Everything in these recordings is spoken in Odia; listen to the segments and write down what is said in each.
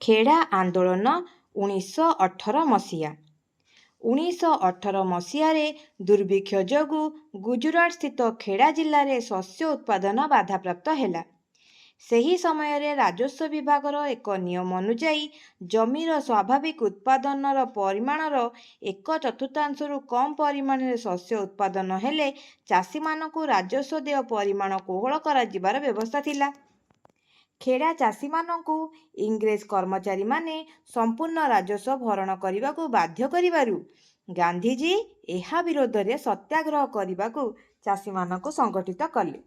ଖେଡ଼ା ଆନ୍ଦୋଳନ, 1918 ମସିହା। 1918 ମସିହାରେ ଦୁର୍ଭିକ୍ଷ ଯୋଗୁଁ ଗୁଜୁରାଟସ୍ଥିତ ଖେଡ଼ା ଜିଲ୍ଲାରେ ଶସ୍ୟ ଉତ୍ପାଦନ ବାଧାପ୍ରାପ୍ତ ହେଲା। ସେହି ସମୟରେ ରାଜସ୍ୱ ବିଭାଗର ଏକ ନିୟମ ଅନୁଯାୟୀ ଜମିର ସ୍ୱାଭାବିକ ଉତ୍ପାଦନର ପରିମାଣର ଏକ ଚତୁର୍ଥାଂଶରୁ କମ୍ ପରିମାଣରେ ଶସ୍ୟ ଉତ୍ପାଦନ ହେଲେ ଚାଷୀମାନଙ୍କୁ ରାଜସ୍ୱ ଦେୟ ପରିମାଣ କୋହଳ କରାଯିବାର ବ୍ୟବସ୍ଥା ଥିଲା। ଖେଡ଼ା ଚାଷୀମାନଙ୍କୁ ଇଂରେଜ କର୍ମଚାରୀମାନେ ସମ୍ପୂର୍ଣ୍ଣ ରାଜସ୍ୱ ଭରଣ କରିବାକୁ ବାଧ୍ୟ କରିବାରୁ ଗାନ୍ଧିଜୀ ଏହା ବିରୋଧରେ ସତ୍ୟାଗ୍ରହ କରିବାକୁ ଚାଷୀମାନଙ୍କୁ ସଂଗଠିତ କଲେ।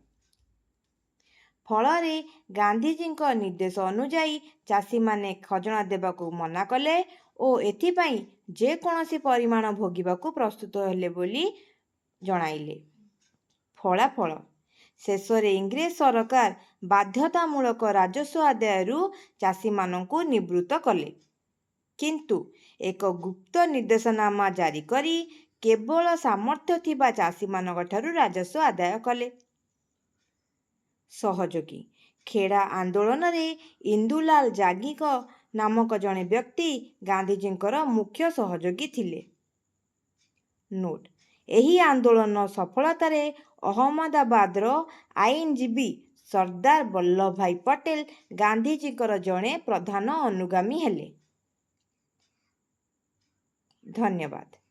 ଫଳରେ ଗାନ୍ଧିଜୀଙ୍କ ନିର୍ଦ୍ଦେଶ ଅନୁଯାୟୀ ଚାଷୀମାନେ ଖଜଣା ଦେବାକୁ ମନା କଲେ ଓ ଏଥିପାଇଁ ଯେକୌଣସି ପରିଣାମ ଭୋଗିବାକୁ ପ୍ରସ୍ତୁତ ହେଲେ ବୋଲି ଜଣାଇଲେ। ଫଳାଫଳ: ଶେଷରେ ଇଂରେଜ ସରକାର ବାଧ୍ୟତାମୂଳକ ରାଜସ୍ୱ ଆଦାୟରୁ ଚାଷୀମାନଙ୍କୁ ନିବୃତ୍ତ କଲେ; କିନ୍ତୁ ଏକ ଗୁପ୍ତ ନିର୍ଦ୍ଦେଶନାମା ଜାରି କରି କେବଳ ସାମର୍ଥ୍ୟ ଥିବା ଚାଷୀମାନଙ୍କଠାରୁ ରାଜସ୍ୱ ଆଦାୟ କଲେ। ସହଯୋଗୀ: ଖେଡ଼ା ଆନ୍ଦୋଳନରେ ଇନ୍ଦୁଲାଲ ଯାଜ୍ଞିକ ନାମକ ଜଣେ ବ୍ୟକ୍ତି ଗାନ୍ଧିଜୀଙ୍କର ମୁଖ୍ୟ ସହଯୋଗୀ ଥିଲେ। ନୋଟ୍: ଏହି ଆନ୍ଦୋଳନ ସଫଳତାରେ ଅହମଦାବାଦର ଆଇନଜୀବୀ ସର୍ଦ୍ଦାର ବଲ୍ଲଭଭାଇ ପଟେଲ ଗାନ୍ଧିଜୀଙ୍କର ଜଣେ ପ୍ରଧାନ ଅନୁଗାମୀ ହେଲେ। ଧନ୍ୟବାଦ।